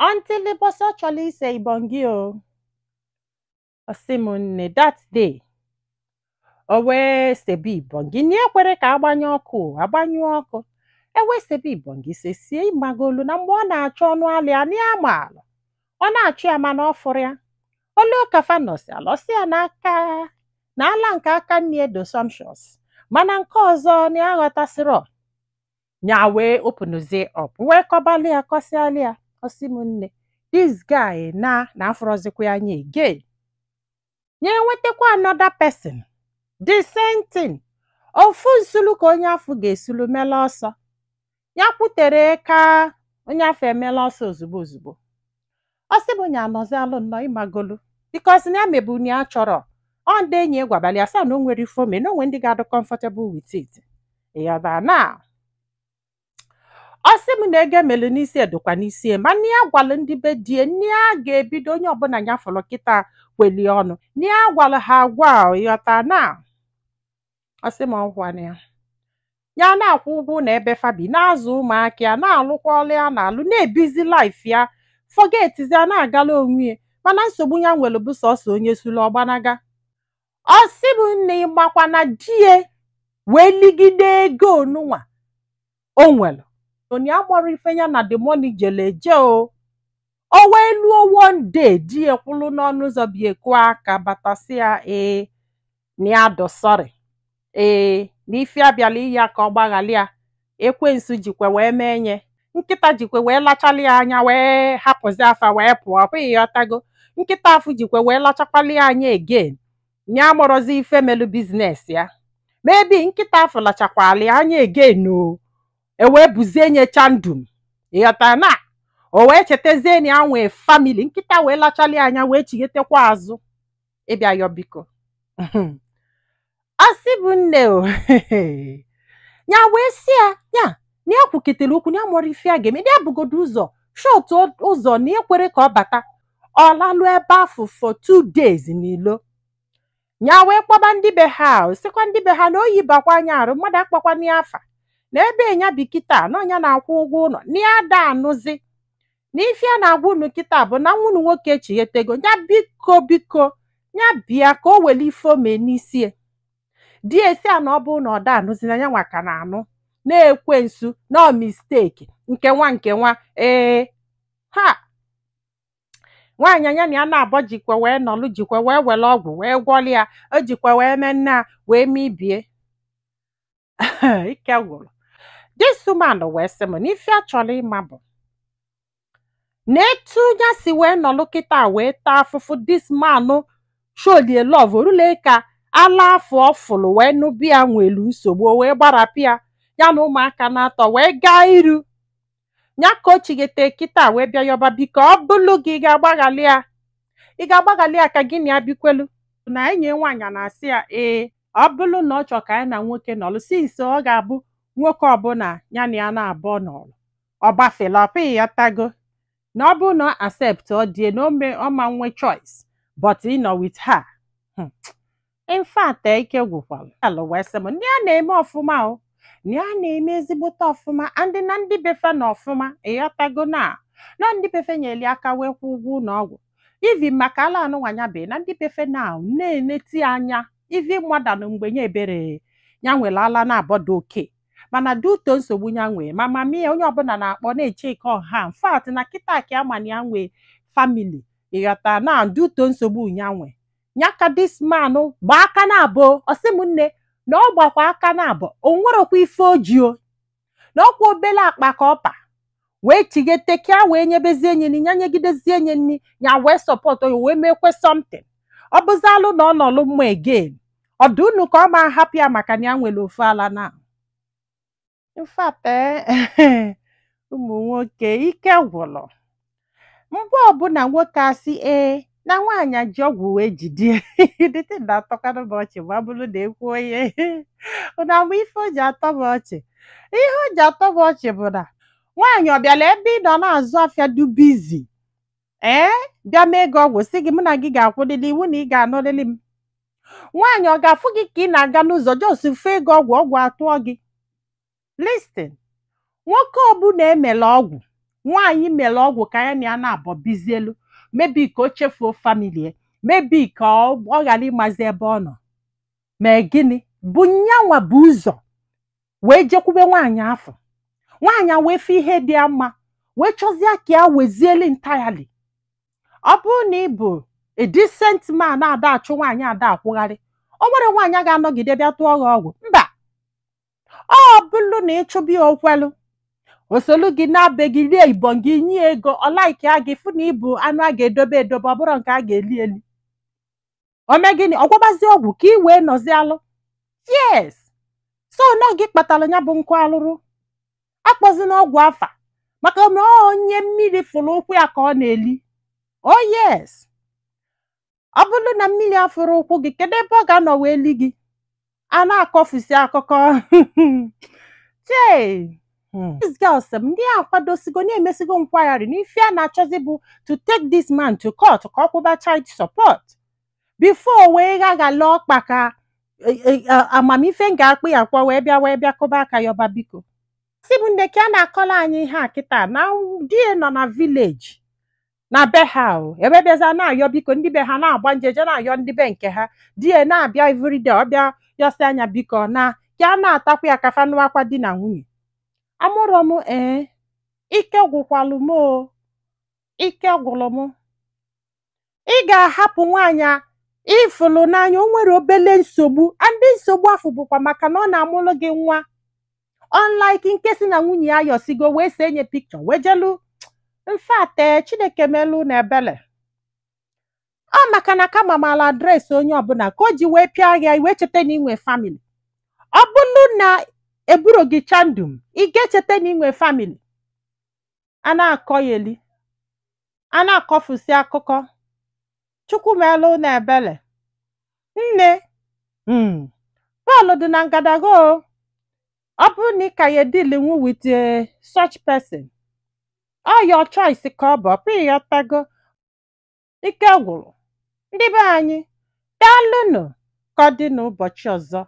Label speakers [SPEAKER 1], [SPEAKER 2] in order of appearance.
[SPEAKER 1] Until ụbọchị ọ chọrọ ise ibongi o, ọ sị m nne, that day o wee sebe ibongi na ekwere ka agbanye ọkụ, agbanyụ ọkụ, ewee sebe ibongi sesie. Ịmagolu na mgbe ọ na-achọ ọnụ alịa na ya maalụ ọ na-achọ ya, mana ọ fụrụ ya olu kafa nọsi ala. Ọsị ya n'aka na ala nke aka nne edo sumptuous, mana nke ọzọ na ya ghọtasịrọ nya. Wee openuzie up wee kọbalị ya, kọsịalị ya. Ọsị m nne, this guy na afọrọzikwa ya anya again. Ya enwetakwa another person, the same thing. Ofu nsulu ka onye afọ ga-esulu mela ọsọ ya kwutere ka onye afọ emela ọsọ ozugbo ozugbo. Ọ sị bụ nya anọzi alụ nnọọ, ịmagolu, because na ya mebu na ya chọrọ ọ. Ndị enyi gwabali ya sị na o nwere ife ome na onwe ndị ga-adị comfortable with it, ịghọta? Na ọ sị m na ego emelu n'isi edokwa n'isi ya, mana ya gwalụ ndị be die nne ya ga-ebido onye ọbụla ya fọrọ kịta welie ọnụ na ya gwalụ ha agwa, ịghọta? Na ọ sị m ọgwana ya, ya na-akwụ ụgwọ na ebe fabi na-azụ ụmụaka ya, na-alụkwa ọlụ ya, na-alụ, na-ebizi life ya, forgetizi ya, na-agala onwe ya. Mana nsogbu ya nwere bụ sọsọ onye sulu ọgbanaga. Ọ sị m nne, ịgbakwa na die wee ligide ego onunwa o nwere onye agbọrọ ife ya na the money jele eje o wee luo. One day di ya kwụlụ n'ọnụ ụzọ bi ekwu aka batasị ya ee na ya dụ sorry, ee na ife abịala iyi ya ka ọ gbaghalị ya. Ekwensu jikwe wee mee nye nkịta jikwe wee lachalị ya anya, wee hapụzi afa wee pụọ. Kwa ịghọtago? Nkịta afụ jikwe wee lachakwali ya anya again, ya amụrọzi ife melu business ya. Maybe nkịta afụ lachakwali ya anya again o ewee buzie nye chandum, ịghọta? Na o wee chetazie na ya nwee family. Nkịta wee lachalị anya, wee chighetekwa azụ ịbịa yọ biko. Asị bụ nne o, ya wee sị ya ya na ya kwuketere okwu na ya mụrụ ife a ga-eme, na ya bugodo ụzọ short ụzọ na ekwere ka ọ bata. Ọ lalụ ebe afụ for 2 days n'ilo. Ya wee kpọba ndị be ha, sịkwa ndị be ha na oyi bakwa anya arụ mmadụ akpọkwana ya afa na ebe nya bi kịta, na ọnya na-akwụ ụgwọ ụlọ, na ya da anụzi na ife a na-agwa unu kịta bụ na nwa unu nwoke echighetego ya. Biko, biko, ya bịa ka o were ife ome n'isi ya. Di esi a na ọ bụ na ọ da anụzi na ya nwa ka na-anụ na-ekwensu na mistake nke nwa nke nwa. Ee, ha nwaanyị anya na ya na-abọ jikwa wee nọlụ, jikwa wee were ọgwụ wee gwọlị ya, o jikwa wee mee nna wee mebie. Ike gwụrụ this woman. Wee sị m na ife a chọrọ ịma bụ na etu ya si wee nọlụ kịta wee taa afụfụ, this man showlie love orule ka ala afọ ọfụlụ wee nụbịa nwelu nsogbu, o wee gbarapịa ya na ụmụaka na-atọ wee gaa iru ya ka o chigete kịta wee bịa yọba biko. Ọ bụlụ gị, ị ga-agbaghalị ya? Ị ga-agbaghalị ya ka gị na ya bikwelu? Na enyi nwaanyị na-asị ya ee, ọ bụlụ na ọ chọ ka ya na nwoke nọlụ, since ọ ga-abụ nwoke ọbụla ya na ya na-abụọ nọlụ ọ gbafela ọpịghị ya tago, na ọ bụrụ na ọ accept ọ die na ome ọma nwe choice but ịnọ with her. In fact, ike gwụkwara alụ. Wee sị m ndị a na-eme ọfụma o, na ya na-eme ezigbote ọfụma, and na ndị befe na ọfụma, ịghọtago? Na ndị befe nyere aka wee kwụ ụgwọ ụlọ ọgwụ ivi maka ala anụnwanya be na ndị befe na na-eneti anya ivi mmadụ mgbe nye ebere ya nwere ala na-abọdo oke, mana duto nsogbu ya nwee ma mami ya onye ọbụla na-akpọ na-eche ike ọha. In fact, na kịta ka ama na ya nwee family, ịghọta? Na duto nsogbu ya nwee ya ka this man gbaa aka na abụọ. Ọsị m nne, na ọ gbakwa aka na abụọ, o nwerokwa ife oji o na ọkwa obele akpa ka ọ pa wee chighete ka wee nyebezie enyi nri ya, nyegidezie enyi nri ya, wee support ya, wee mekwe something. Ọ bụzalụ na ọ nọlụ mma again, ọdụ unu ka ọ ma hapụ ya maka na ya nwere ofu ala na. In fact, ụmụ nwoke ike gwụrụ. Mgbe ọbụla nwoke asị ee na nwaanyị ji ọgwụ wee jidie dịtị na-atọkarị m ọchị ma ọ bụrụ na ekwuo ihe na mgbe ife o ji atọ m ọchị, ihe o ji atọ m ọchị bụ na nwaanyị ọ bịara ebe ị nọ na-azụ afịa du busy, ee, bịa mee gị ọgwụ, sị gị mụ na gị ga-akwụdịrị iwu na ị ga-anụrịrị m. Nwaanyị ọ ga-afụ gị ka ị na-aga n'ụzọ jos fee gị ọgwụ, ọgwụ atụọ gị. Listen, nwoke ọbụla emela ọgwụ Nwaanyị mere ọgwụ ka ya na ya na-abọ bizielu, maybe ka o chefuo family ya, maybe ka ọ ghara ịmazi ebe ọ nọ. Mee gịnị bụ nyanwa bụ ụzọ wee jekwube nwaanyị afọ. Nwaanyị a wee fụ ihe dị ya mma, wee chọzie ka ya wezielu entirely. Ọ bụrụ na ị bụ a decent man, na-ada achụ nwaanyị, ada akwụgharị, o nwere nwaanyị a ga-anọgide bịa tụọ gị ọgwụ? Mba. Ọ bụrụ na ịchụba ya, okwelu osolu gị na-abe gị, rie ibọn gị, nye ego, ọ like ya gị, fụ na ịbụ anụ a ga-edobe edobe, ọ bụrụ nke a ga-eli eli. O mee gịnị? Ọ gwọbazi ọgwụ ka ị wee nọzi alụ. Yes, so nọ gị kpatara ya bụ nkụ alụrụ akpọzina ọgwụ afa, maka na onye mmiri fụrụ ụkwụ ya ka ọ na-eli. Oh yes, ọ bụrụ na mmiri afụrụ ụkwụ gị, kedu ebe ọ ga-anọ wee li gị? A na-akọfusi akụkọ chee. This girl sị m ndị a akwadosigo, na-emesigo nkwagharị n'ife a na-achọzi bụ to take this man to court ka ọ kwụba child support before wee ghaghala ọkpa ka amamife m ga-akpụ ya akpọ wee bịa kụba aka yọba biko. Si bụ nne ka a na-akọla anyị ihe a kịta na di ya nọ na village na be ha, o ebe bịaza na-ayọ biko, ndị be ha na-agba njeje na-ayọ ndị be nke ha. Di ya na-abịa everyday, ọ bịa yọsị anya biko na ka a na-atakwa ya kafa nụakwa di na nwunye. Amụrọ m, ee, ike gwụkwalụ m o, ike gwụrụ m. Ị ga-ahapụ nwaanyị a ịfụlụ n'anya, o nwere obele nsogbu, ndị nsogbu afọ bụkwa maka na ọ na-amụlụ gị nwa, unlike nke si na nwunye ya yọsigo wee see nye picture wee jelu mfate. Chineke melụ na ebele ọ maka na kama mala address onye ọbụla ka o ji wee pịa ya wee cheta na inwe family. Ọ bụrụ na eburo gị chandum, ị ga-echeta na inwe family. A na-akọ ya eli, a na-akọfusi akụkọ. Chukwu melụ na ebele. Nne, bọọlụ dị na ngadaga o. Ọ bụrụ na ị ka ya dealing with a such person, ọ your choice ka ọ bụ. Ọpụ ịghọtago? Ike gwụrụ ndị be anyị. Daalụnụ, ka ọ dị n'ụbọchị ọzọ.